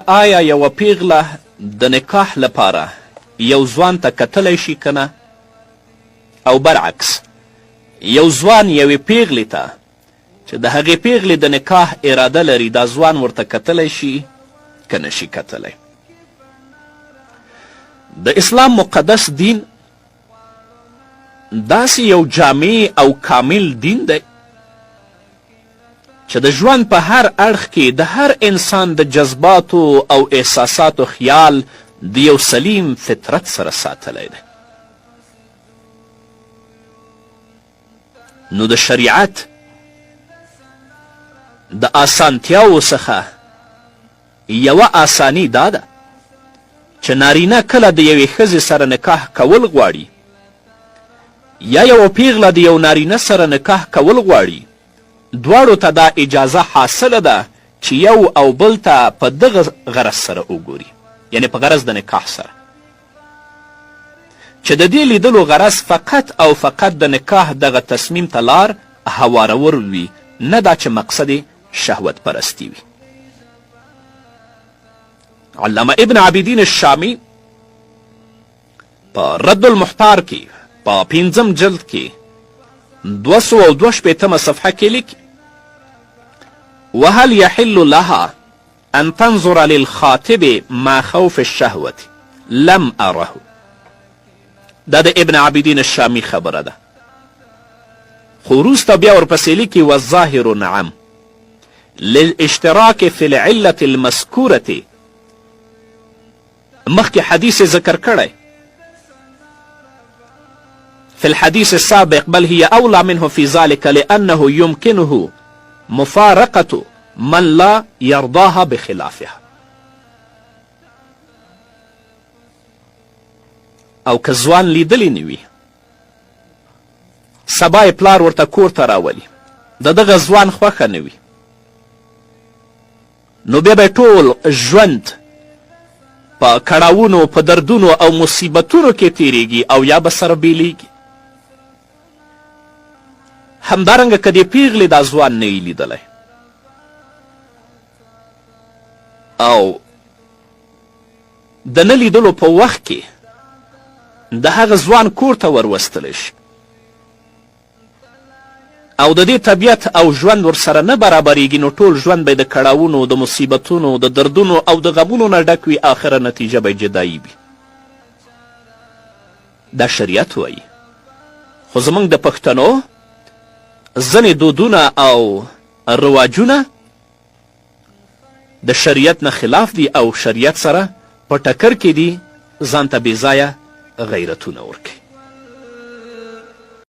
آیا یوه پیغله د نکاح لپاره یو ځوان ته کتلی شي که نه؟ او برعکس یو ځوان یوې پیغلې ته چې د هغې پیغلې د نکاح اراده لري، دا ځوان ورته کتلی شي که نه شي کتلی؟ د اسلام مقدس دین داسې یو جامع او کامل دین دی چې د ژوند په هر اړخ کې د هر انسان د جذباتو او احساساتو خیال د یو سلیم فطرت سره ساتلی دی. نو د شریعت د اسانتیاوو څخه یوه اساني دا ده چې نارینه کله د یوې ښځې سره نکاح کول غواړي یا یوه پیغله د یو نارینه سره نکاح کول غواړي، دواړو ته دا اجازه حاصله ده چې یو او بل ته په دغه غرض سره وګوري، یعنې په غرض د نکاح سره، چې د دې لیدلو غرض فقط او فقط د نکاح دغه تصمیم ته لار هوارول وي، نه دا چې مقصد یې شهوت پرستي وي. علامه ابن عابدین الشامي په رد المحتار کې په پنځم جلد کې 262مه صفحه کې لیکي: وهل يحل لها ان تنظر للخاطب مع خوف الشهوة لم اره. دا د ابن عابدین الشامي خبره ده، خو وروسته بیا ورپسې لیکي: والظاهر نعم للاشتراک فی العلة المذکورة. مخکې حدیث ذکر کړی في الحديث السابق، بل هي أولى منه في ذلك لأنه يمكنه مفارقة من لا يرضاها بخلافها. او که ځوان لیدلی نه وي، سبا یې پلار ورته کور ته راولي، د دغه ځوان خوښه نه وي، نو بیا به ټول ژوند په کړاوونو، په دردونو او مصیبتونو کې تیریږي او یا به سره بیلیږي. همدارنګه که دې پیغلې دا ځوان نه یي لیدلی او د نه لیدلو په وخت کې د هغه ځوان کور ته وروستلی شي او د دې طبیعت او ژوند ورسره نه برابریږي، نو ټول ژوند به د کړاوونو، د مصیبتونو، د دردونو او د غمونو نه ډک وي، آخره نتیجه به جدایي وي. دا شریعت وایي. خو زموږ د پښتنو ځینې دودونه او رواجونه د شریعت نه خلاف دي او شریعت سره په ټکر کې دي، ځان ته بې ځایه غیرتونه ورکوي.